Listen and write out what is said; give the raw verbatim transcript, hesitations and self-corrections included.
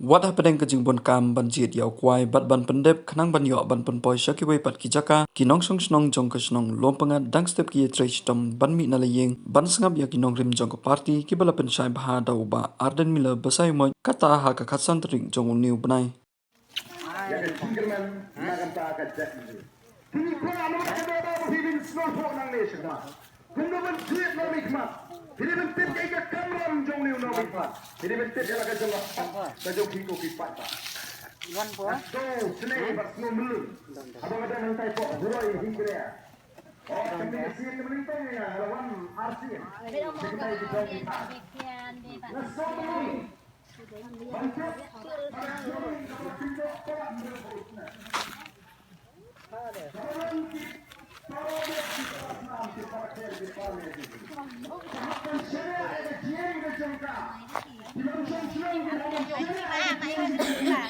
Wat hapdeng ka jingbun kam ban jied ïa u kwai bad ban pyndep khnang ban ïoh ban pynpoi sha kiwei pat ki jaka, ki nongshong shnong jong ka shnong Lum Pyngngad dang step ki ïatrei shitom ban mih na la ïing ban sngap ïa ki nongrim jong ka party kiba la pynshai bha da u Bah Ardent Miller Basaiawmoit, kata ha ka khatsan tarik jong une u bnai. Ïa ka jingkyrmen na ka bynta ka jaitbynriew. Phi kwah namar ka dei ba phi bin sngewthuh nangne shakhmat. Kumno ban jied nongmihkhmat. Phi dei ban tip ïa ka kamram jong une u nongmihkhmat. Phi dei ban tip ïa la ka jong ka, ka jong phi ko phi paidbah. Wan po. Ka sngewsynei bad sngewmlien. Haba nga dang hangtai ko Huroi Hingkria. Oh, kane ka sien kaba nyngkong ïa nga la wan arsien. Secretary ki jong ki paidbah. Nga sngewmlien. Ban tip, ban sngewmlien kaba pynjot palat mrem.